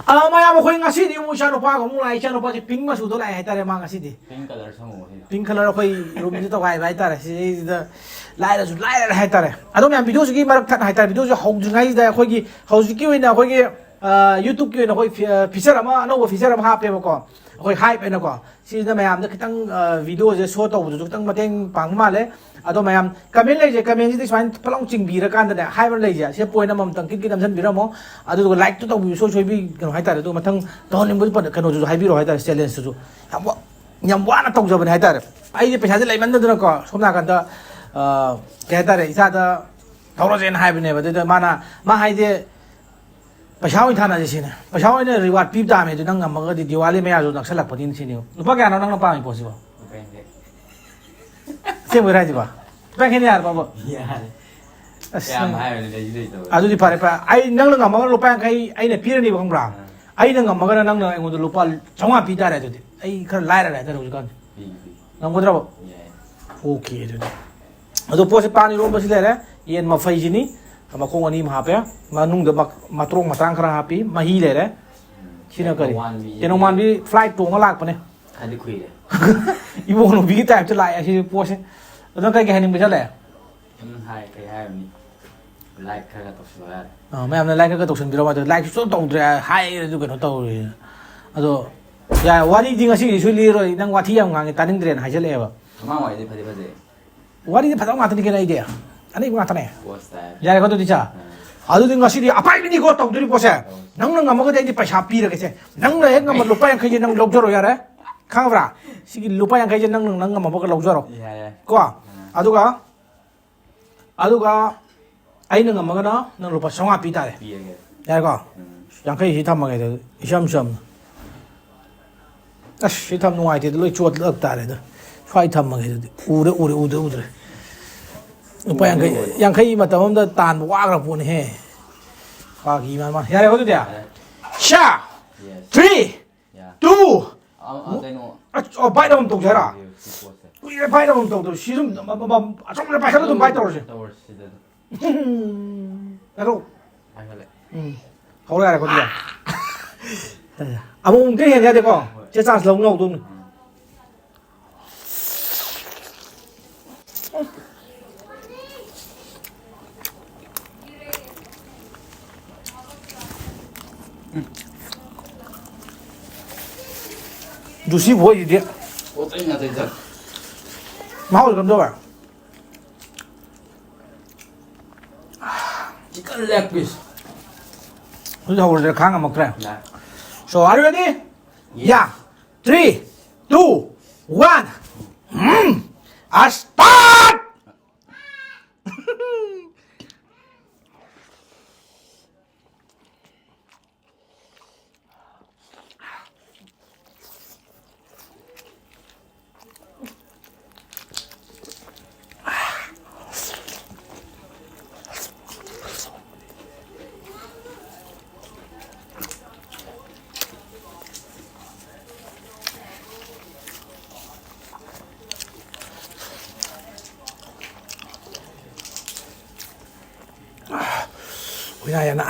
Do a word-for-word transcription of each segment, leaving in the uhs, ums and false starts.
ꯑ, ꯃꯌꯥꯝ, ꯑꯩꯈꯣꯏ ꯉꯁꯤꯗꯤ ꯑꯃꯨꯛ ꯏꯆꯥ ꯅꯨꯄꯥꯒ ꯑꯃꯨꯛ ꯂꯥꯛꯑꯦ꯫ ꯏꯆꯥ ꯅꯨꯄꯥꯁꯦ ꯄꯤꯡ ꯃꯆꯨꯗ ꯂꯥꯛꯑꯦ ꯍꯥꯏꯇꯥꯔꯦ꯫ ꯃꯥ ꯉꯁꯤꯗꯤ ꯄꯤꯡ ꯀꯂꯔ ꯁꯪꯉꯨ ꯁꯤꯗ꯫ ꯄꯤꯡ ꯀꯂꯔ ꯑꯩꯈꯣꯏ ꯔꯨꯝꯁꯤ ꯇꯧꯈꯥꯏꯕ ꯍꯥꯏꯇꯥꯔꯦ꯫ ꯁꯤꯗꯩꯁꯤꯗ ꯂꯥꯏꯔꯁꯨ ꯂꯥꯏꯔꯔꯦ ꯍꯥꯏꯇꯥꯔꯦ꯫ ꯑꯗꯣ ꯃꯌꯥꯝ, ꯚꯤꯗꯤꯑꯣꯁꯤꯒꯤ ꯃꯔꯛ ꯊꯠꯅ ꯍꯥꯏꯇꯥꯔꯦ, ꯚꯤꯗꯤꯑꯣꯁꯤ ꯍꯧꯗ꯭ꯔꯤꯉꯩꯁꯤꯗ ꯑꯩꯈꯣꯏꯒꯤ ꯍꯧꯖꯤꯛꯀꯤ ꯑꯣꯏꯅ ꯑꯩꯈꯣꯏꯒꯤ ꯌꯨꯇ꯭ꯌꯨꯕꯀꯤ ꯑꯣꯏꯅ ꯑꯩꯈꯣꯏ ꯐꯤꯆꯔ ꯑꯃ, ꯑꯅꯧꯕ ꯐꯤꯆꯔ ꯑꯃ ꯍꯥꯞꯄꯦꯕꯀꯣ, ꯑꯩꯈꯣꯏ ꯍꯥꯏꯞ ꯍꯥꯏꯅꯀꯣ꯫ ꯁꯤꯁꯤꯅ ꯃꯌꯥꯝꯗ ꯈꯤꯇꯪ ꯚꯤꯗꯤꯑꯣꯁꯦ ꯁꯣ ꯇꯧꯕꯗꯁꯨ ꯈꯤꯇꯪ ꯃꯇꯦꯡ ꯄꯥꯡꯕ ꯃꯥꯜꯂꯦ꯫ ꯑꯗꯣ ꯃꯌꯥꯝ, ꯀꯃꯦꯟ ꯂꯩꯁꯦ, ꯀꯃꯦꯟꯁꯤꯗ ꯁꯨꯃꯥꯏꯅ ꯐꯠ ꯂꯥꯎ ꯆꯤꯡꯕꯤꯔꯀꯥꯟꯗꯅꯦ, ꯍꯥꯏꯕ ꯂꯩꯁꯦ, ꯁꯤ ꯄꯣꯏꯟ ꯑꯃꯃꯝꯇꯪ ꯀꯤꯛ ꯀꯤꯛ ꯅꯝꯁꯤꯟꯕꯤꯔꯝꯃꯣ꯫ ꯑꯗꯨꯗꯨꯒ ꯂꯥꯏꯛꯇꯨ ꯇꯧꯕꯤꯌꯨ, ꯁꯣꯏ ꯁꯣꯏꯕꯤ ꯀꯩꯅꯣ ꯍꯥꯏꯇꯥꯔꯦ꯫ ꯑꯗꯨꯒ ꯃꯊꯪ ꯇꯧꯍꯟꯅꯤꯡꯕ ꯀꯩꯅꯣꯗꯨꯁꯨ ꯍꯥꯏꯕꯤꯔꯛꯑꯣ ꯍꯥꯏꯇꯥꯔꯦ, ꯆꯦꯂꯦꯟꯖꯇꯨꯁꯨ꯫ ꯌꯥꯝ ꯋꯥ-, ꯌꯥꯝ ꯋꯥꯅ ꯇꯧꯖꯕꯅꯦ ꯍꯥꯏꯇꯥꯔꯦ꯫ ꯑꯩꯗꯤ ꯄꯩꯁꯥꯁꯦ ꯂꯩꯃꯟꯗꯗꯅꯀꯣ, ꯁꯣꯝ ꯅꯥꯀꯟꯗ, ꯑ, ꯀꯩ ꯍꯥꯏꯇꯥꯔꯦ, ꯏꯁꯥꯗ ꯇꯧꯔꯁꯦꯅ ꯍꯥꯏꯕꯅꯦꯕ꯫ ꯑꯗꯨꯗ ꯃꯥꯅ, ꯃꯥ ꯍꯥꯏꯁꯦ, "ꯄꯩꯁꯥ ꯑꯣꯏꯅ ꯊꯥꯅꯁꯦ ꯁꯤꯅꯦ꯫ ꯄꯩꯁꯥ ꯑꯣꯏꯅ ꯔꯤꯋꯥꯔꯗ ꯄꯤꯕ ꯇꯥꯕꯅꯦ ꯑꯗꯨ, ꯅꯪ ꯉꯝꯃꯒꯗꯤ, ꯗꯤꯋꯥꯂꯤ ꯃꯌꯥꯁꯨ ꯅꯛꯁꯜꯂꯛꯄꯅꯤꯅ" ꯁꯤꯅꯦꯕ꯫ ꯂꯨꯄꯥ ꯀꯌꯥꯅꯣ ꯅꯪꯅ ꯄꯥꯝꯃꯤ ꯄꯣꯠꯁꯤꯕꯣ? ꯂꯨꯄꯥ ꯌꯥꯡꯈꯩ꯫ ꯑꯁꯦꯡꯕꯩꯔꯣ ꯍꯥꯏꯁꯤꯕꯣ? ꯂꯨꯄꯥ ꯌꯥꯡꯈꯩꯅ ꯌꯥꯔꯕꯕ? ꯌꯥꯔꯦ꯫ ꯑꯁ, ꯀꯌꯥꯝ ꯅꯪ-, ꯍꯥꯏꯕꯅꯤ, ꯂꯩꯁꯨ ꯂꯩꯇꯕ꯫ ꯑꯗꯨꯗꯤ ꯐꯔꯦ, ꯐꯔꯦ꯫ ꯑꯩ, ꯅꯪꯅ ꯉꯝꯃꯒꯅ ꯂꯨꯄꯥ ꯌꯥꯡꯈꯩ ꯑꯩꯅ ꯄꯤꯔꯅꯤꯕ, ꯈꯪꯕ꯭ꯔꯥ? ꯑꯥ꯫ ꯑꯩꯅ ꯉꯝꯃꯒꯅ ꯅꯪꯅ ꯑꯩꯉꯣꯟꯗ ꯂꯨꯄꯥ ꯆꯥꯝꯃꯉꯥ ꯄꯤ ꯇꯥꯔꯦ ꯑꯗꯨꯗꯤ꯫ ꯑꯩ ꯈꯔ ꯂꯥꯏꯔꯔꯦ ꯍꯥꯏꯇꯥꯔꯦ ꯍꯧꯖꯤꯛꯀꯥꯟꯁꯦ꯫ ꯄꯤ, ꯄꯤ꯫ ꯉꯝꯒꯗ꯭ꯔꯕ? ꯌꯥꯏ꯫ ꯑꯣꯀꯦ, ꯑꯗꯨꯗꯤ꯫ ꯑꯗꯣ ꯄꯣꯠꯁꯦ ꯄꯥꯟ ꯏꯔꯣꯝꯕꯁꯤ ꯂꯩꯔꯦ, ꯌꯦꯟ ꯃꯐꯩꯁꯤꯅꯤ, ꯃꯈꯣꯡ ꯑꯅꯤ ꯑꯃ ꯍꯥꯞꯄꯦ, ꯃꯅꯨꯡꯗ ꯃ-, ꯃꯇ꯭ꯔꯣꯡ ꯃꯇꯥꯡ ꯈꯔ ꯍꯥꯞꯄꯤ, ꯃꯍꯤ ꯂꯩꯔꯦ꯫ ꯁꯤꯅ ꯀꯔꯤ? ꯇꯦꯅꯧꯋꯥꯟꯕꯤ꯫ ꯇꯦꯅꯧꯋꯥꯟꯕꯤ ꯐ꯭ꯂꯥꯏꯠ ꯇꯣꯡꯉ ꯂꯥꯛꯄꯅꯦ꯫ ꯈꯔꯗꯤ ꯀꯨꯏꯔꯦ꯫ ꯏꯕꯣ ꯅꯨꯄꯤꯒꯤ ꯇꯥꯏꯞꯇ ꯂꯥꯛꯑꯦ ꯑꯁꯤ ꯄꯣꯠꯁꯦ꯫ ꯑꯗꯣ ꯅꯪ ꯀꯩ ꯀꯩ ꯍꯥꯏꯅꯤꯡꯕ ꯆꯠꯂꯦ? ꯎꯝ, ꯍꯥꯏ, ꯀꯩ ꯍꯥꯏꯔꯨꯅꯤ? ꯂꯥꯏꯛ ꯈꯔ ꯈꯔ ꯇꯧꯁꯤꯜꯂꯣ ꯌꯥꯔꯦ꯫ ꯑ, ꯃꯌꯥꯝꯅ ꯂꯥꯏꯛ ꯈꯔ ꯈꯔ ꯇꯧꯁꯟꯕꯤꯔꯣ꯫ ꯃꯥꯗꯣ ꯂꯥꯏꯛꯁꯨ ꯁꯨꯡꯇꯧ ꯇꯧꯗ꯭ꯔꯦ, ꯍꯥꯏꯔꯁꯨ ꯀꯩꯅꯣ ꯇꯧꯔꯦ꯫ ꯑꯗꯣ ꯌꯥꯔꯦ, ꯋꯥꯔꯤꯗꯤ ꯉꯁꯤꯒꯤꯁꯨ ꯂꯤꯔꯣꯏ, ꯅꯪ ꯋꯥꯊꯤ ꯌꯥꯝ ꯉꯥꯡꯉꯦ, ꯇꯥꯅꯤꯡꯗ꯭ꯔꯦꯅ ꯍꯥꯏꯖꯜꯂꯛꯑꯦꯕ꯫ ꯑꯉꯥꯡ ꯋꯥꯔꯤꯗꯤ ꯐꯗꯤ ꯐꯖꯩ꯫ ꯋꯥꯔꯤꯗꯤ ꯐꯖꯕ ꯉꯥꯛꯇꯅꯤ ꯀꯩꯅꯣ, ꯑꯩꯗꯤ ꯑꯅꯩꯕ ꯉꯥꯛꯇꯅꯦ꯫ ꯄꯣꯁ ꯇꯥꯏ꯫ ꯌꯥꯔꯦꯀꯣ ꯑꯗꯨꯗꯤ ꯏꯆꯥ? ꯑꯗꯨꯗꯤ ꯉꯁꯤꯗꯤ ꯑꯄꯥꯏꯕꯅꯤꯀꯣ ꯇꯧꯗꯣꯔꯤ ꯄꯣꯠꯁꯦ꯫ ꯅꯪꯅ ꯉꯝꯃꯒꯗꯤ ꯑꯩꯗꯤ ꯄꯩꯁꯥ ꯄꯤꯔꯒꯦꯁꯦ꯫ ꯅꯪꯅ ꯍꯦꯛ ꯉꯝꯕ ꯂꯨꯄꯥ ꯌꯥꯡꯈꯩꯁꯦ ꯅꯪ ꯂꯧꯖꯔꯣ ꯌꯥꯔꯦ꯫ ꯈꯪꯉꯕ꯭ꯔꯥ? ꯁꯤꯒꯤ ꯂꯨꯄꯥ ꯌꯥꯡꯈꯩꯁꯦ ꯅꯪ, ꯅꯪ ꯉꯝꯃꯒ ꯂꯧꯖꯔꯣ꯫ ꯌꯥꯏ, ꯌꯥꯏ꯫ ꯀꯣ? ꯑꯗꯨꯒ, ꯑꯗꯨꯒ ꯑꯩꯅ ꯉꯝꯃꯒꯅ ꯅꯪ ꯂꯨꯄꯥ ꯆꯥꯝꯃꯉꯥ ꯄꯤ ꯇꯥꯔꯦ꯫ ꯄꯤꯔꯒꯦ꯫ ꯌꯥꯔꯦꯀꯣ? ꯎꯝ꯫ ꯌꯥꯡꯈꯩꯁꯤ ꯊꯝꯃꯒꯦ ꯑꯗꯨꯗꯤ, ꯏꯆꯝ ꯆꯝꯅ꯫ ꯑꯁ, ꯁꯤ ꯊꯝ ꯅꯨꯡꯉꯥꯏꯇꯦꯗ, ꯂꯣꯏ ꯆꯣꯠꯂꯛ ꯇꯥꯔꯦꯗ꯫ ꯁ꯭ꯋꯥꯏ ꯊꯝꯃꯒꯦ ꯑꯗꯨꯗꯤ꯫ ꯎꯔꯦ, ꯎꯔꯦ, ꯎꯗ꯭ꯔꯦ, ꯎꯗ꯭ꯔꯦ꯫ ꯂꯨꯄꯥ ꯌꯥꯡꯈꯩ, ꯌꯥꯡꯈꯩ ꯃꯇꯝ ꯑꯃꯗ ꯇꯥꯟꯕ ꯋꯥꯈ꯭ꯔ ꯄꯣꯠꯅꯤꯍꯦ꯫ ꯐꯥꯒꯤ ꯃꯥꯟ ꯃꯥꯟ꯫ ꯌꯥꯔꯦꯀꯣ ꯑꯗꯨꯗꯤ? ꯌꯥꯔꯦ꯫ ꯁꯥ! Yes. Three, yeah, two, ꯑ, ꯑ, ꯀꯩꯅꯣ꯫ ꯑ, ꯑ, bite ꯑꯃ ꯇꯧꯁꯦ ꯍꯥꯏꯔꯣ? ꯁꯤ ꯄꯣꯠꯁꯦ꯫ ꯀꯨꯏꯔꯦ bite ꯑꯃ ꯇꯧꯗꯕ꯫ ꯁꯤ ꯑꯗꯨꯝ, ꯑ, ꯑ, ꯑ, ꯑꯆꯧꯕꯗ ꯄꯥꯏꯈꯠꯂ ꯑꯗꯨꯝ bite ꯇꯧꯔꯁꯦ꯫ ꯇꯧꯔꯁꯤ ꯁꯤꯗ ꯑꯗꯨꯝ꯫ ꯎꯝ꯫ ꯍꯥꯏꯒꯠꯂꯦ꯫ ꯎꯝ꯫ ꯍꯧꯔꯣ ꯌꯥꯔꯦꯀꯣ ꯑꯗꯨꯗꯤ꯫ ꯑꯃꯨꯛ ꯑꯃꯨꯛꯇ ꯍꯦꯟ ꯌꯥꯗꯦꯀꯣ꯫ ꯆꯦ ꯆꯥꯟꯁ ꯂꯧ ꯉꯧꯗꯧꯅꯤ꯫ ꯖꯨꯁꯤ ꯕꯣꯏꯁꯤꯗꯤ꯫ ꯄꯣꯠ ꯆꯩ ꯉꯥꯛꯇꯅꯤꯗ꯫ ꯃꯍꯥꯎꯗꯤ ꯀꯝꯗꯧꯕ? Chicken leg piece꯫ ꯑꯗꯨꯗꯤ ꯍꯧꯔꯁꯤꯔ, ꯈꯥꯡ ꯉꯝꯃꯛꯇ꯭ꯔꯦ꯫ ꯌꯥꯏ꯫ So, are you ready? Yes. Yeah. Three, two, one. Um. Start! ꯍꯨꯏꯅꯥ ꯌꯥꯅ꯫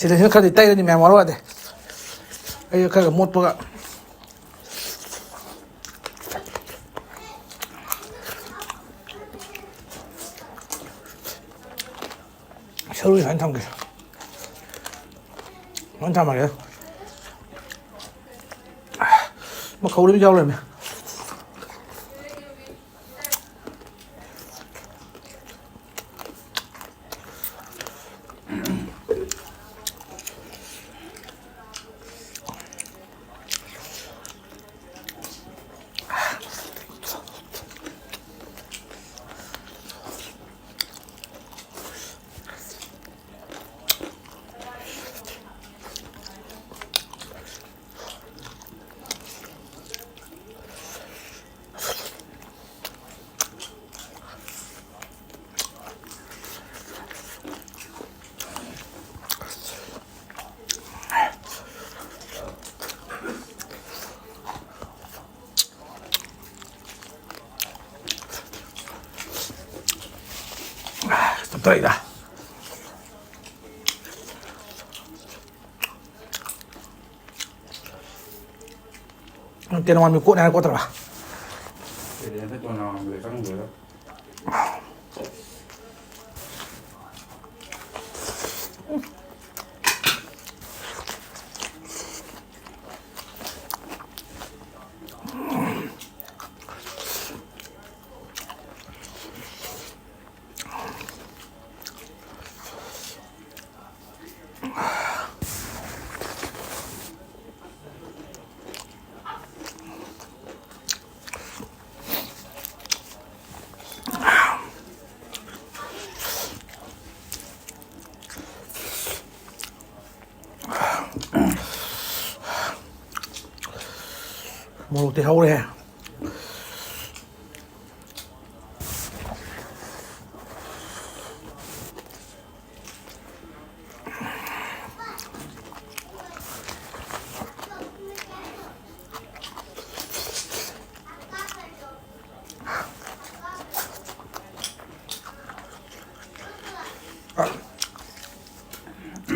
ꯁꯤꯗꯁꯤꯅ ꯈꯔꯗꯤ ꯇꯩꯔꯅꯤ ꯃꯌꯥꯝ, ꯋꯥꯔꯧ ꯌꯥꯗꯦ꯫ ꯑꯩ ꯈꯔꯒ ꯃꯣꯠꯄꯒ꯫ ꯑꯔꯨ ꯁꯨꯃꯥꯏꯅ ꯊꯝꯒꯦ꯫ ꯁꯨꯃꯥꯏꯅ ꯊꯝꯃꯒꯦ꯫ ꯃꯈꯧꯔꯤ ꯑꯃ ꯌꯥꯎ ꯂꯩꯔꯝꯃꯦ꯫ ꯆꯞꯊꯔꯛꯏꯗ꯫ ꯅꯪ ꯇꯦꯅꯋꯥꯟ ꯃꯤ ꯀꯣꯠꯅꯤ ꯍꯥꯏꯔ ꯀꯣꯠꯇ꯭ꯔꯕ? ꯀꯩꯗꯧꯅ ꯇꯣꯉꯥꯟꯕꯗ ꯆꯪꯗꯣꯏꯔꯣ? ꯃꯣꯔꯣꯛꯇꯤ ꯍꯧꯔꯦꯍꯦ꯫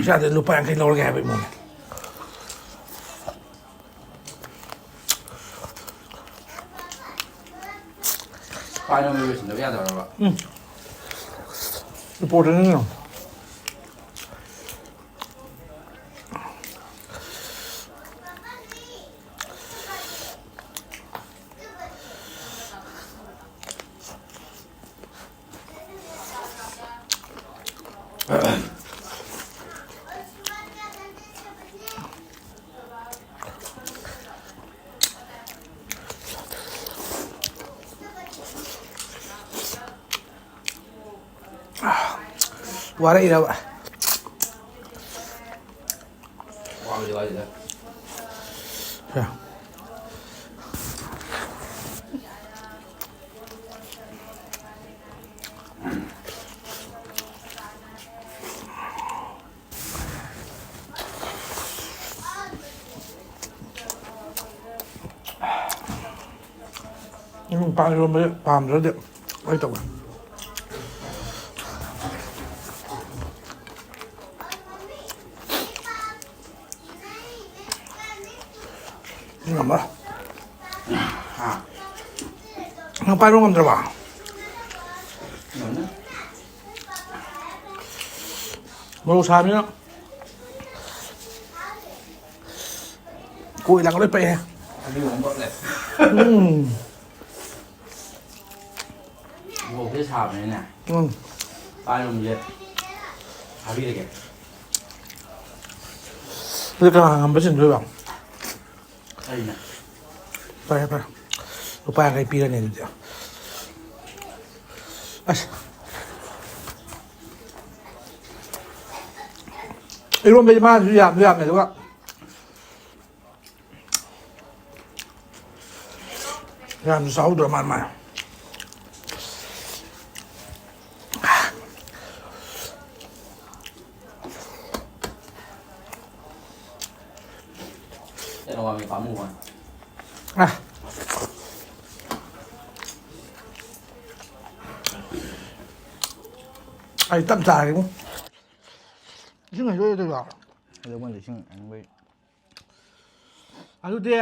ꯏꯆꯥꯗ ꯂꯨꯄꯥ ꯌꯥꯡꯈꯩ ꯂꯧꯔꯒꯦ ꯍꯥꯏꯕ ꯏꯃꯨꯡꯅꯦ꯫ ꯄꯥꯏꯅ ꯂꯣꯏꯁꯤꯟꯗꯕ ꯌꯥꯗꯕ꯭ꯔꯕ? ꯎꯝ꯫ ꯔꯤꯄꯣꯔꯠꯇꯅꯤ ꯀꯩꯅꯣ꯫ ꯋꯥꯔꯛꯏꯔꯕ? ꯎꯝ, ꯄꯥꯟ ꯏꯔꯣꯟꯕꯁꯦ ꯄꯥꯝꯗ꯭ꯔꯗꯤ ꯀꯃꯥꯏ ꯇꯧꯕ? ꯉꯝꯃꯔꯣꯏ꯫ ꯅꯪ ꯄꯥꯏꯕ ꯉꯝꯗ꯭ꯔꯕ? ꯃꯣꯔꯣꯛ ꯁꯥꯕꯅꯤꯅ ꯀꯣꯏ ꯂꯥꯡ ꯂꯣꯏ ꯄꯛꯑꯦ꯫ ꯎꯝ꯫ ꯃꯣꯔꯣꯛꯁꯦ ꯁꯥꯕꯅꯤꯅꯦ꯫ ꯎꯝ꯫ ꯄꯥꯏꯔꯝꯁꯦ ꯊꯥꯕꯤꯔꯒꯦ꯫ ꯑꯗꯨ ꯀꯅꯥ ꯉꯝꯕ ꯆꯤꯡꯗꯣꯏꯕ? ꯑꯩꯅ꯫ ꯐꯔꯦ, ꯐꯔꯦ꯫ ꯂꯨꯄꯥ ꯌꯥꯡꯈꯩ ꯄꯤꯔꯅꯤ ꯑꯗꯨꯗꯤ꯫ ꯑꯁ꯫ ꯏꯔꯣꯟꯕꯁꯦ ꯃꯥꯅꯁꯨ ꯌꯥꯝꯁꯨ ꯌꯥꯝꯃꯦ, ꯑꯗꯨꯒ ꯌꯥꯝꯁꯨ ꯆꯥꯍꯧꯗ꯭ꯔ ꯃꯥꯜꯂꯦ ꯃꯥꯏ꯫ ꯀꯩꯅꯣ ꯋꯥꯃꯤ ꯄꯥꯝꯃꯨ ꯋꯥꯅꯤ꯫ ꯑ꯫ ꯑꯩ ꯇꯞ ꯆꯥꯔꯒꯦ ꯏꯕꯨꯡ꯫ ꯏꯁꯤꯡ ꯍꯩꯗꯣꯛꯑꯦ ꯑꯗꯨꯒ꯫ ꯑꯗꯨ ꯃꯣꯏꯗꯤ ꯏꯁꯤꯡ ꯑꯅꯤꯕꯩ꯫ ꯑꯗꯨꯗꯤ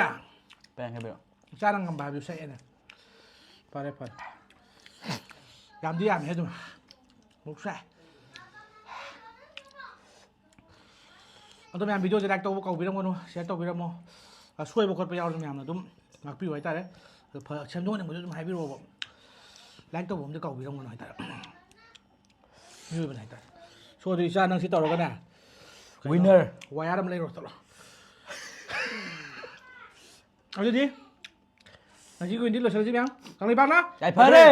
ꯄꯦꯟ ꯍꯥꯏꯕꯤꯔꯣ꯫ ꯏꯆꯥꯅ ꯉꯝꯕ ꯍꯥꯏꯕꯗꯨ ꯁꯛꯑꯦꯅꯦ꯫ ꯐꯔꯦ, ꯐꯔꯦ꯫ ꯌꯥꯝꯗꯤ ꯌꯥꯝꯃꯦ ꯑꯗꯨꯝ꯫ ꯃꯣꯔꯣꯛ ꯁꯥꯏ꯫ ꯑꯗꯣ ꯃꯌꯥꯝ ꯚꯤꯗꯤꯑꯣꯁꯦ like ꯇꯧꯕ ꯀꯥꯎꯕꯤꯔꯝꯒꯅꯨ, share ꯇꯧꯕꯤꯔꯝꯃꯣ꯫ ꯑꯁꯣꯏꯕ ꯈꯣꯠꯄ ꯌꯥꯎꯔꯁꯨ ꯃꯌꯥꯝꯅ ꯑꯗꯨꯝ ꯉꯥꯛꯄꯤꯌꯨ ꯍꯥꯏꯇꯥꯔꯦ꯫ ꯑꯗꯣ ꯐ-, ꯁꯦꯝꯗꯣꯛꯅꯤꯡꯕꯁꯨ ꯑꯗꯨꯝ ꯍꯥꯏꯕꯤꯔꯛꯑꯣꯕ꯫ Like ꯇꯧꯕ ꯑꯝꯗꯤ ꯀꯥꯎꯕꯤꯔꯝꯒꯅꯨ ꯍꯥꯏꯇꯥꯔꯦ꯫ ꯃꯤꯑꯣꯏꯕꯅꯤ ꯍꯥꯏꯇꯥꯔꯦ꯫ ꯁꯣꯗꯣꯏ ꯏꯆꯥ, ꯅꯪ ꯁꯤ ꯇꯧꯔꯒꯅꯦ, ꯋꯤꯅꯔ꯫ ꯋꯥꯌꯥꯔ ꯑꯃ ꯂꯩꯔꯣ ꯆꯠꯂꯣ꯫ ꯑꯗꯨꯗꯤ ꯉꯁꯤꯒꯤ ꯑꯣꯏꯅꯗꯤ ꯂꯣꯏꯁꯤꯜꯂꯁꯤ ꯃꯌꯥꯝ꯫ ꯀꯪꯂꯩꯄꯥꯛꯅ ꯌꯥꯏꯐꯔꯦ꯫